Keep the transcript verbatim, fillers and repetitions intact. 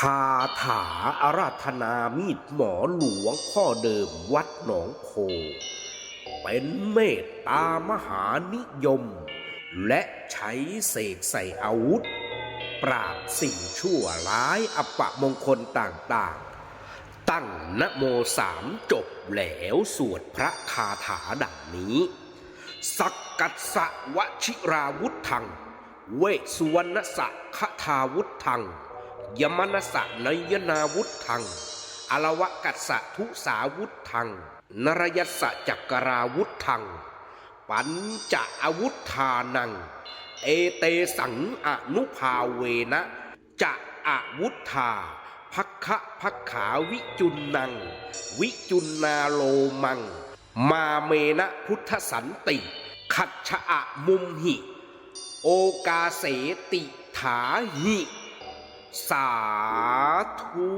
คาถาอาราธนามีดหมอหลวงพ่อเดิมวัดหนองโพ เป็นเมตตามหานิยม และใช้เสกใส่อาวุธ ปราบสิ่งชั่วร้ายอัปมงคลต่างๆ ตั้งนะโมสามจบแล้วสวดพระคาถาดังนี้ สักกัสสะวชิราวุธัง เวสสุวรรณสะคทาวุธัง ยมนสะนยนาวุธัง อลวกัสสะทุสาวุธัง นรยัสสะจักราวุธัง ปัญจะอาวุธานัง เอเตสังอนุภาเวนะ จะอาวุธา ภักขะภักขาวิจุนนัง วิจุนนาโลมัง มาเมนะพุทธสันติ ขัจฉะมุมหิ โอกาเสติถาหิ สาธุ